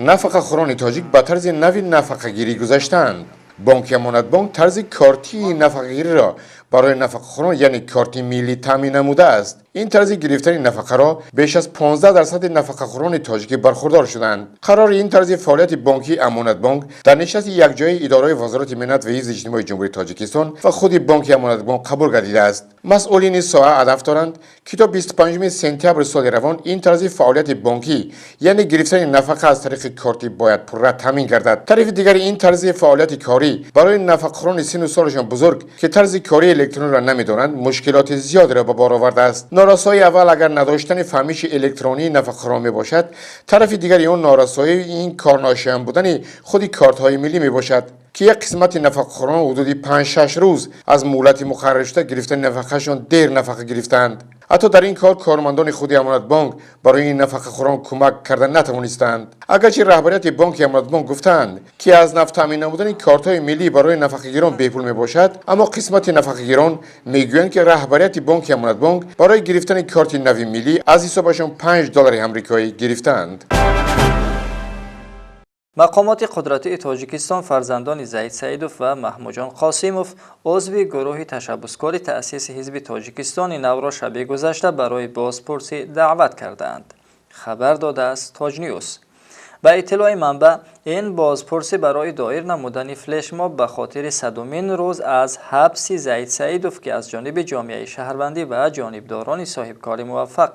Нафақахӯрони тоҷик ба тарзи нави нафақагирӣ гузаштаанд. Бонки Амонатбонк тарзи кортии нафақагириро барои нафақахӯрон, яъне корти миллӣ, таъмин намудааст. Ин тарзи гирифтани нафақаро беш аз 15 дарсади нафақахӯрони тоҷикӣ бархурдор шуданд. Қарори ин тарзи фаъолияти бонкии Амонатбонк дар нишасти якҷояи идораҳои Вазорати меҳнат ва ҳифзи иҷтимоии Ҷумҳурии Тоҷикистон ва худи бонки Амонатбонк қабул гардидааст. Масъулини соҳа ҳадаф доранд, ки то 25 сентябри соли равон ин тарзи фаъолияти бонкӣ, яъне гирифтани нафақа аз тариқи кортӣ, бояд пурра таъмин гардад. Тарафи дигари ин тарзи фаъолияти корӣ барои нафақахӯрони синну солашон бузург, ки тарзи кории электрониро намедонанд, мушкилоти зиёдеро ба бор овардааст. Норасоии аввал агар надоштани фаҳмиши электронии нафақахӯрон мебошад, тарафи дигари он норасоии ин корношоям будани худи кортҳои миллӣ мебошад, ки як қисмати нафақахӯрон ҳудуди 5-6 рӯз аз муҳлати муқарраршуда гирифтани нафақаашон дер нафақа гирифтаанд. Ҳатто дар ин кор кормандони худи Амонатбонк барои ин нафақахӯрон кӯмак карда натавонистанд. Агарчи раҳбарияти бонки Амонатбонк гуфтаанд, ки аз нав таъмин намудани кортҳои миллӣ барои нафақагирон бепул мебошад, аммо қисмати нафақагирон мегӯянд, ки раҳбарияти бонки Амонатбонк барои гирифтани корти нави миллӣ аз ҳисобашон 5 доллари амрикоӣ гирифтаанд. Мақомоти қудратии Тоҷикистон фарзандони Заид Саидов ва Маҳмудҷон Қосимов, узви гурӯҳи ташаббускори таъсиси Ҳизби Тоҷикистони навро, шаби гузашта барои бозпурсӣ даъват кардаанд, хабар додааст Тоҷнюс. Ба иттилои манбаъ, ин бозпурсӣ барои доир намудани флешмоб ба хотири 100-умин рӯз аз ҳабси Заид Саидов, ки аз ҷониби ҷомеаи шаҳрвандӣ ва ҷонибдорони соҳибкори муваффақ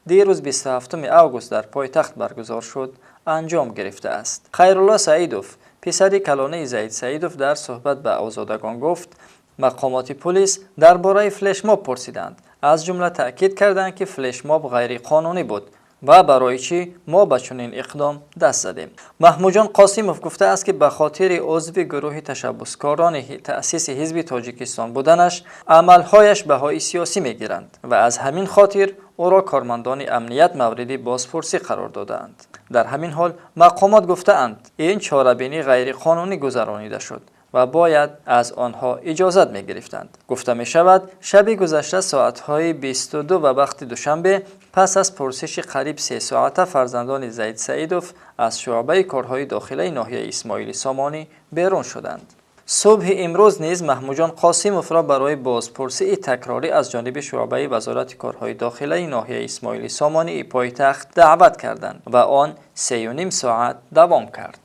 дирӯз, 27 август, дар пойтахт баргузор шуд, анҷом гирифтааст. Хайрулло Саидов, писари калонаи Заид Саидов, дар суҳбат ба Озодагон гуфт, мақомоти пулис дар бораи флешмоб пурсиданд, аз ҷумла таъкид карданд, ки флешмоб ғайриқонунӣ буд ва барои чӣ мо ба чунин иқдом даст задем. Маҳмудҷон Қосимов гуфтааст, ки ба хотири узви гурӯҳи ташаббускорони таъсиси Ҳизби Тоҷикистон буданаш амалҳояш баҳои сиёсӣ мегиранд ва аз ҳамин хотир ӯро кормандони амният мавриди бозпурсӣ қарор додаанд. Дар ҳамин ҳол мақомот гуфтаанд, ин чорабинӣ ғайриқонунӣ гузаронида шуд ва бояд аз онҳо иҷозат мегирифтанд. Гуфта мешавад, шаби гузашта соатҳои 22 ба вақти Душанбе пас аз пурсиши қариб 3 соата фарзандони Заид Саидов аз шуъбаи корҳои дохилаи ноҳияи Исмоили Сомонӣ берун шуданд. Субҳи имрӯз низ Маҳмудҷон Қосимовро барои бозпурсии такрорӣ аз ҷониби шуъбаи Вазорати корҳои дохилаи ноҳияи Исмоили Сомонии пойтахт даъват карданд ва он 3,5 соат давом кард.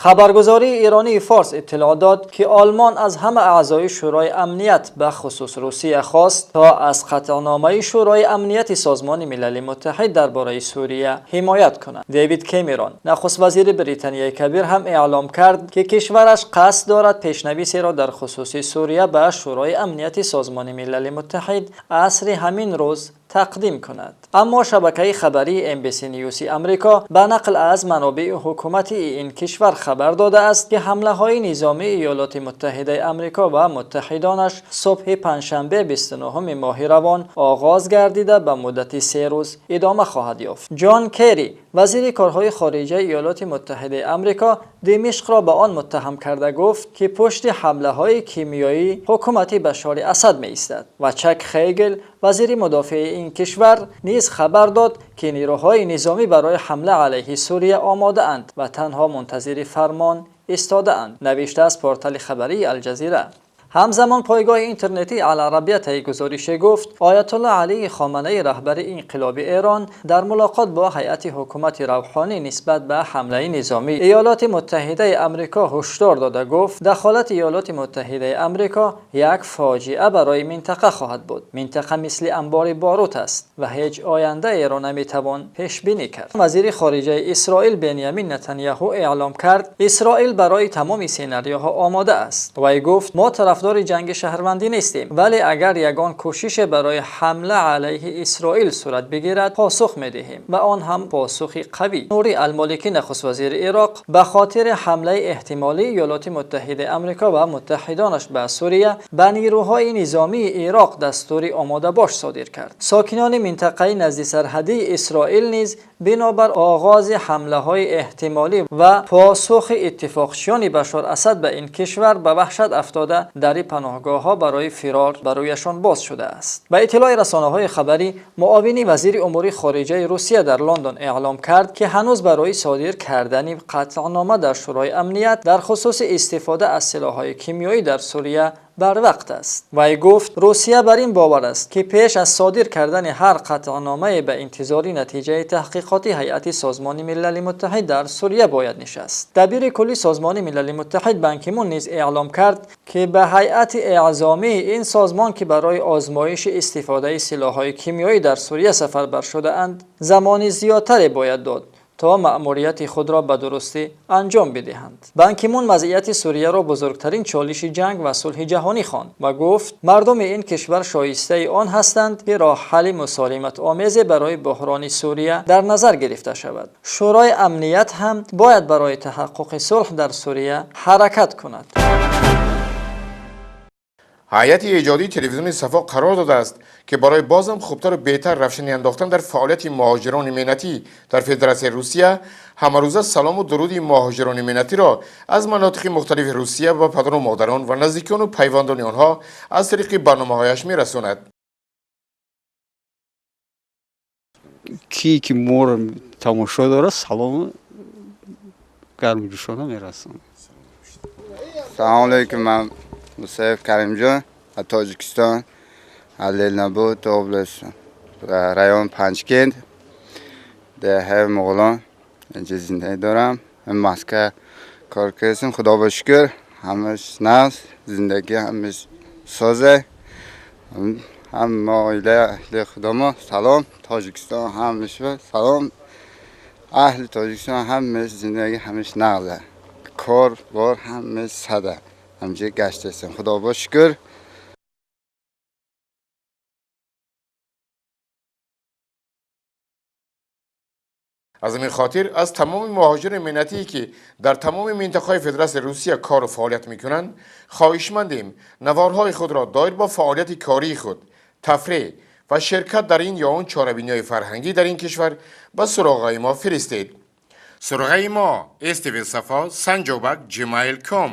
Хабаргузории эронии Форс иттилоъ дод, ки Олмон аз ҳама аъзои Шӯрои Амният, ба хусус Русия, хост, то аз қатъномаи Шӯрои Амнияти Созмони Милали Муттаҳид дар бораи Сурия ҳимоят кунад. Дэвид Кемерон, нахуст вазири Британияи Кабир, ҳам эълом кард, ки кишвараш қасд дорад пешнависеро дар хусуси Сурия ба Шӯрои Амнияти Созмони Милали Муттаҳид асри ҳамин рӯз тақдим кунад. Аммо шабакаи хабарии NBC Ньюси Амрико ба нақл аз манобеи ҳукумати ин кишвар хабар додааст, ки ҳамлаҳои низомии Иёлоти Муттаҳидаи Амрико ва муттаҳидонаш субҳи панҷшанбе, 29-уми моҳи равон, оғоз гардида, ба муддати 3 рӯз идома хоҳад ёфт. Ҷон Керри, вазири корҳои хориҷаи Иёлоти Муттаҳидаи Амрико, Димишқро ба он муттаҳам карда гуфт, ки пушти ҳамлаҳои кимиёӣ ҳукумати Башори Асад меистад, ва Чак Хейгел, вазири мудофиаи ин кишвар, низ хабар дод, ки нирӯҳои низомӣ барои ҳамла алайҳи Сурия омодаанд ва танҳо мунтазири фармон истодаанд, навиштааст портали хабарии Алҷазира. Ҳамзамон пойгоҳи интернетии Аларабия таи гузорише гуфт, Оятулло Алии Хоманаи, раҳбари инқилоби Эрон, дар мулоқот бо ҳайати ҳукумати равҳонӣ нисбат ба ҳамлаи низомии Иёлоти Муттаҳидаи Амрико ҳушдор дода гуфт, дахолати Иёлоти Муттаҳидаи Амрико як фоҷиа барои минтақа хоҳад буд. Минтақа мисли анбори борут аст ва ҳеҷ ояндаеро наметавон пешбинӣ кард. Вазири хориҷаи Исроил Бенямин Нетаняҳу эълом кард, Исроил барои тамоми сенарияҳо омода аст. Вай гуфт, мо тарафдори ҷанги шаҳрвандӣ нестем, вале агар ягон кӯшише барои ҳамла алайҳи Исроил сурат бигирад, посух медиҳем ва он ҳам посухи қавӣ. Нури Алмоликӣ, нахуствазири Ироқ, ба хотири ҳамлаи эҳтимолии Иёлоти Муттаҳидаи Амрико ва муттаҳидонаш ба Сурия ба нирӯҳои низомии Ироқ дастури омодабош содир кард. Сокинони минтақаи наздисарҳадии Исроил низ бинобар оғози ҳамлаҳои эҳтимолӣ ва посухи иттифоқчиёни Башор Асад ба ин кишвар ба ваҳшат афтода, дар дари паноҳгоҳҳо барои фирор барояшон боз шудааст. Ба иттилои расонаҳои хабарӣ, муовини вазири умури хориҷаи Русия дар Лондон эълом кард, ки ҳанӯз барои содир кардани қатънома дар Шӯрои Амният дар хусуси истифода аз силоҳҳои кимиёӣ дар Сурия барвақт аст. Вай гуфт, Русия бар ин бовар аст, ки пеш аз содир кардани ҳар қатъномае ба интизори натиҷаи таҳқиқоти ҳайати Созмони Милали Муттаҳид дар Сурия бояд нишаст. Дабири кулли Созмони Милали Муттаҳид Бан Ки Мун низ эълом кард, ки ба ҳайати эъзомии ин созмон, ки барои озмоиши истифодаи силоҳҳои кимиёӣ дар Сурия сафарбар шудаанд, замони зиёдтаре бояд дод то маъмурияти худро ба дурустӣ анҷом бидиҳанд. Бан Ки Мун вазъияти Сурияро бузургтарин чолиши ҷанг ва сулҳи ҷаҳонӣ хонд ва гуфт, мардуми ин кишвар шоистаи он ҳастанд, ки роҳ ҳалли мусолиматомезе барои буҳрони Сурия дар назар гирифта шавад. Шӯрои Амният ҳам бояд барои таҳаққуқи сулҳ дар Сурия ҳаракат кунад. Ҳайати эҷодии телевизиони Сафо қарор додааст, ки барои бозам хубтару беҳтар равшанӣ андохтан дар фаъолияти муҳоҷирони меҳнатӣ дар Федератсияи Русия, ҳамарӯза салому дуруди муҳоҷирони меҳнатиро аз манотиқи мухталифи Русия ба падару модарон ва наздикону пайвандони онҳо аз тариқи барномаҳояш мерасонад. Ки ки моро тамошо дорад, салому гармҷӯшона мерасонад. Салому алейкум, ман Мусаев Каримҷон аз Тоҷикистон, аз Ленинобод област, район Панҷкент, деҳаи Муғулон инҷа зиндагӣ дорам. Москва кор кардем, худо ба шукр, ҳамаш нағз, зиндагӣ ҳамаш созе. Ҳама оила аҳли худомо салом, Тоҷикистон ҳамаш салом, аҳли Тоҷикистон ҳамаш зиндагӣ ҳамаш нағзе, кор бор ҳамаш сада. Ҳамҷа гаштастем, худо ба шукр. Аз ҳамин хотир аз тамоми муҳоҷири меҳнатие, ки дар тамоми минтақаҳои Федератсияи Русия кору фаъолият мекунанд, хоҳишмандем наворҳои худро доир бо фаъолияти кории худ, тафреҳ ва ширкат дар ин ё он чорабиниҳои фарҳангӣ дар ин кишвар ба суроғаи мо фиристед. Суроғаи мо: stv safa sanjobak gmail com.